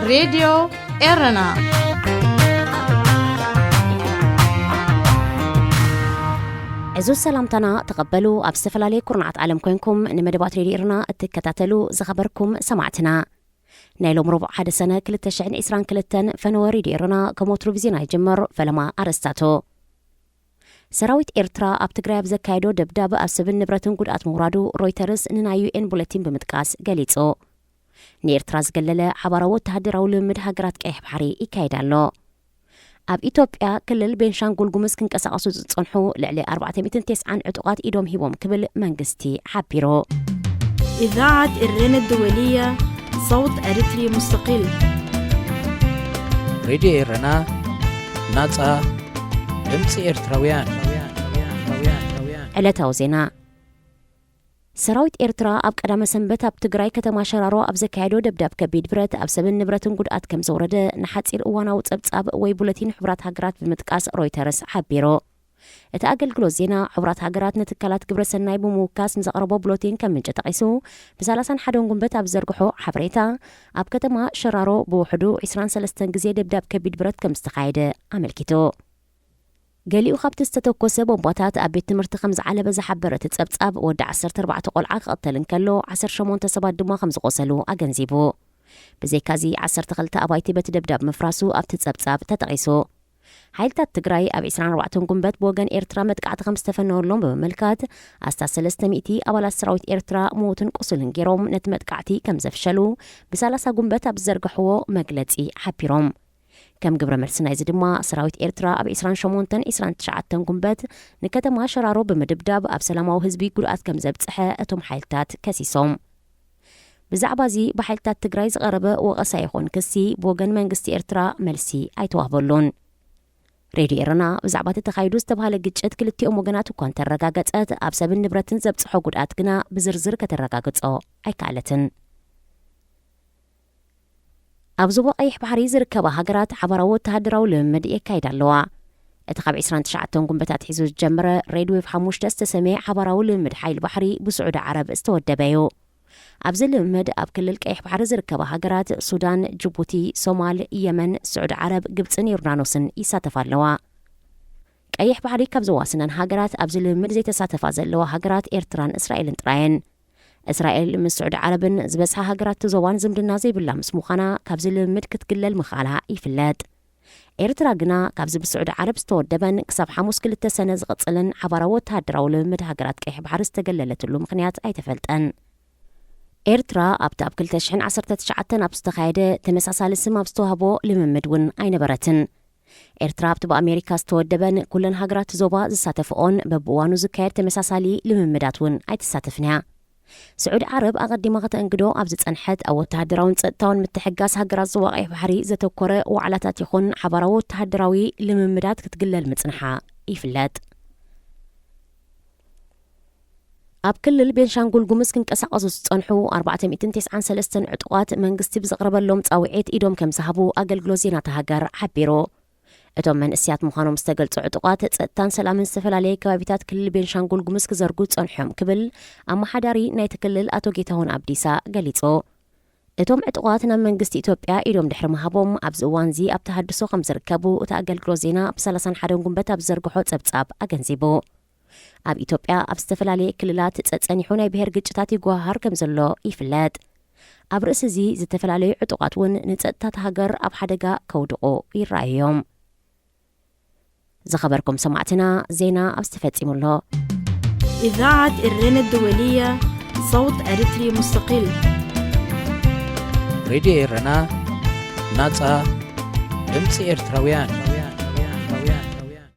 ሬድዮ ኤረና። ዕዙዝ ሰላምታና ተቐበሉ። ኣብ ዝተፈላለየ ኩርናዓት ዓለም ኮይንኩም ንመደባት ሬድዮ ኤረና እትከታተሉ ዝኸበርኩም ሰማዕትና፣ ናይ ሎም ረቡዕ ሓደ ሰነ ክልተ ሽሕን ዕስራን ክልተን ፈነወ ሬድዮ ኤረና ከም ወትሩ ብዜና ይጅምር። ፈለማ ኣርእስታቱ። ሰራዊት ኤርትራ ኣብ ትግራይ ኣብ ዘካየዶ ደብዳብ ኣብ ሰብን ንብረትን ጉድኣት ምውራዱ ሮይተርስ ንናይ ዩ ኤን ቡለቲን ብምጥቃስ ገሊጹ። ንኤርትራ ዝገለለ ሓባራዊ ወተሃደራዊ ልምምድ ሃገራት ቀይሕ ባሕሪ ይካየድ ኣሎ። ኣብ ኢትዮጵያ ክልል ቤንሻንጉል ጉሙዝ ክንቀሳቐሱ ዝጸንሑ ልዕሊ ኣርባዕተ ሚእትን ተስዓን ዕጡቓት ኢዶም ሂቦም ክብል መንግስቲ ሓቢሩ። إذاعة إرينا الدولية، صوت أريتري مستقل. ሬድዮ ኤረና፣ ናጻ ድምጺ ኤርትራውያን። ዕለታዊ ዜና። ሰራዊት ኤርትራ ኣብ ቀዳመ ሰንበት ኣብ ትግራይ ከተማ ሸራሮ ኣብ ዘካየዶ ደብዳብ ከቢድ ብረት ኣብ ሰብን ንብረትን ጉድኣት ከም ዘውረደ ንሓጺር እዋናዊ ጸብጻብ ወይ ቡለቲን ሕቡራት ሃገራት ብምጥቃስ ሮይተርስ ሓቢሩ። እቲ ኣገልግሎት ዜና ሕቡራት ሃገራት ንትካላት ግብረ ሰናይ ብምውካስ ንዘቕረቦ ቡለቲን ከም ምንጪ ጠቒሱ፣ ብ ሰላሳን ሓደን ጉንበት ኣብ ዝዘርግሖ ሓበሬታ፣ ኣብ ከተማ ሸራሮ ብውሕዱ ዕስራን ሰለስተን ግዜ ደብዳብ ከቢድ ብረት ከም ዝተኻየደ ኣመልኪቱ። ገሊኡ ካብቲ ዝተተኮሰ ቦምባታት ኣብ ቤት ትምህርቲ ከም ዝዓለበ ዝሓበረ እቲ ጸብጻብ፣ ወዲ ዓሰርተ ኣርባዕተ ቆልዓ ክቕተል እንከሎ፣ ዓሰርተ ሸሞንተ ሰባት ድማ ከም ዝቖሰሉ ኣገንዚቡ። ብዘይካዚ፣ ዓሰርተ ክልተ ኣባይቲ በቲ ደብዳብ ምፍራሱ ኣብቲ ጸብጻብ ተጠቒሱ። ሓይልታት ትግራይ ኣብ ዕስራን ኣርባዕተን ጉንበት ብወገን ኤርትራ መጥቃዕቲ ከም ዝተፈነወሎም ብምምልካት፣ ኣስታት ሰለስተ ሚእቲ ኣባላት ሰራዊት ኤርትራ ምዉትን ቁሱልን ገይሮም ነቲ መጥቃዕቲ ከም ዘፍሸሉ ብሰላሳ ጉንበት ኣብ ዝዘርግሕዎ መግለጺ ሓቢሮም። ከም ግብረ መልሲ ናይዚ ድማ፣ ሰራዊት ኤርትራ ኣብ ዕስራን ሸሞንተን ዕስራን ትሽዓተን ጉንበት ንከተማ ሸራሮ ብምድብዳብ ኣብ ሰላማዊ ህዝቢ ጉድኣት ከም ዘብጽሐ እቶም ሓይልታት ከሲሶም። ብዛዕባ እዚ ብሓይልታት ትግራይ ዝቐረበ ወቐሳ ይኹን ክሲ ብወገን መንግስቲ ኤርትራ መልሲ ኣይተዋህበሉን። ሬድዮ ኤረና ብዛዕባ እቲ ተኻይዱ ዝተባህለ ግጭት ክልቲኦም ወገናት እኳ እንተረጋገጸት፣ ኣብ ሰብን ንብረትን ዘብጽሖ ጉድኣት ግና ብዝርዝር ከተረጋግጾ ኣይከኣለትን። ኣብ ዞባ ቀይሕ ባሕሪ ዝርከባ ሃገራት ሓባራዊ ወተሃደራዊ ልምምድ የካይዳ ኣለዋ። እቲ ካብ ዕስራን ትሽዓተን ጉንበታት ሒዙ ዝጀመረ ሬድ ዌቭ ሓሙሽተ ዝተሰምየ ሓባራዊ ልምምድ ሓይሊ ባሕሪ ብስዑዲ ዓረብ ዝተወደበ እዩ። ኣብዚ ልምምድ ኣብ ክልል ቀይሕ ባሕሪ ዝርከባ ሃገራት ሱዳን፣ ጅቡቲ፣ ሶማል፣ የመን፣ ስዑዲ ዓረብ፣ ግብጽን ዮርዳኖስን ይሳተፋ ኣለዋ። ቀይሕ ባሕሪ ካብ ዘዋስነን ሃገራት ኣብዚ ልምምድ ዘይተሳተፋ ዘለዋ ሃገራት ኤርትራን እስራኤልን ጥራየን። እስራኤል ምስ ስዑዲ ዓረብን ዝበዝሓ ሃገራት እቲ ዞባን ዝምድና ዘይብላ ምስ ምዃና፣ ካብዚ ልምምድ ክትግለል ምኽኣላ ይፍለጥ። ኤርትራ ግና ካብዚ ብስዑዲ ዓረብ ዝተወደበን ክሳብ ሓሙስ ክልተ ሰነ ዝቕጽልን ሓባራዊ ወተሃደራዊ ልምምድ ሃገራት ቀይሕ ባሕሪ ዝተገለለትሉ ምኽንያት ኣይተፈልጠን። ኤርትራ ኣብቲ ኣብ ክልተ ሽሕን ዓሰርተ ትሽዓተን ኣብ ዝተኻየደ ተመሳሳሊ ስም ኣብ ዝተዋህቦ ልምምድ እውን ኣይነበረትን። ኤርትራ ኣብቲ ብኣሜሪካ ዝተወደበን ኩለን ሃገራት ዞባ ዝሳተፍኦን በብእዋኑ ዝካየድ ተመሳሳሊ ልምምዳት እውን ኣይትሳተፍን እያ። ስዑዲ ዓረብ ኣቐዲማ ከተእንግዶ ኣብ ዝጸንሐት ኣብ ወተሃደራውን ጸጥታውን ምትሕግጋዝ ሃገራት ዞባ ቀይሕ ባሕሪ ዘተኮረ ዋዕላታት ይኹን ሓባራዊ ወተሃደራዊ ልምምዳት ክትግለል ምጽንሓ ይፍለጥ። ኣብ ክልል ቤንሻንጉል ጉሙዝ ክንቀሳቐሱ ዝጸንሑ ኣርባዕተ ሚእትን ተስዓን ሰለስተን ዕጡቓት መንግስቲ ብዘቕረበሎም ጻውዒት ኢዶም ከም ዝሃቡ ኣገልግሎት ዜና እታ ሃገር ሓቢሩ። እቶም መንእስያት ምዃኖም ዝተገልጹ ዕጡቓት ጸጥታን ሰላምን ዝተፈላለየ ከባቢታት ክልል ቤንሻንጉል ጉሙዝ ክዘርጉ ዝጸንሑ እዮም ክብል ኣመሓዳሪ ናይቲ ክልል ኣቶ ጌታሁን ኣብዲሳ ገሊጹ። እቶም ዕጡቓት ናብ መንግስቲ ኢትዮጵያ ኢዶም ድሕሪ ምሃቦም፣ ኣብዚ እዋንዚ ኣብ ተሃድሶ ከም ዝርከቡ እቲ ኣገልግሎት ዜና ብ ሰላሳን ሓደን ጉንበት ኣብ ዝዘርግሖ ጸብጻብ ኣገንዚቡ። ኣብ ኢትዮጵያ ኣብ ዝተፈላለየ ክልላት ጸጸኒሑ ናይ ብሄር ግጭታት ይጓሃሃር ከም ዘሎ ይፍለጥ። ኣብ ርእሲ እዚ ዝተፈላለዩ ዕጡቓት እውን ንጸጥታ እታ ሃገር ኣብ ሓደጋ ከውድቑ ይረኣዩ እዮም። ዝኸበርኩም ሰማዕትና፣ ዜና ኣብዚ ተፈጺሙ ኣሎ። إذاعة إرينا الدولية، صوت أريتري مستقل. ሬድዮ ኤረና፣ ናጻ ድምጺ ኤርትራውያን።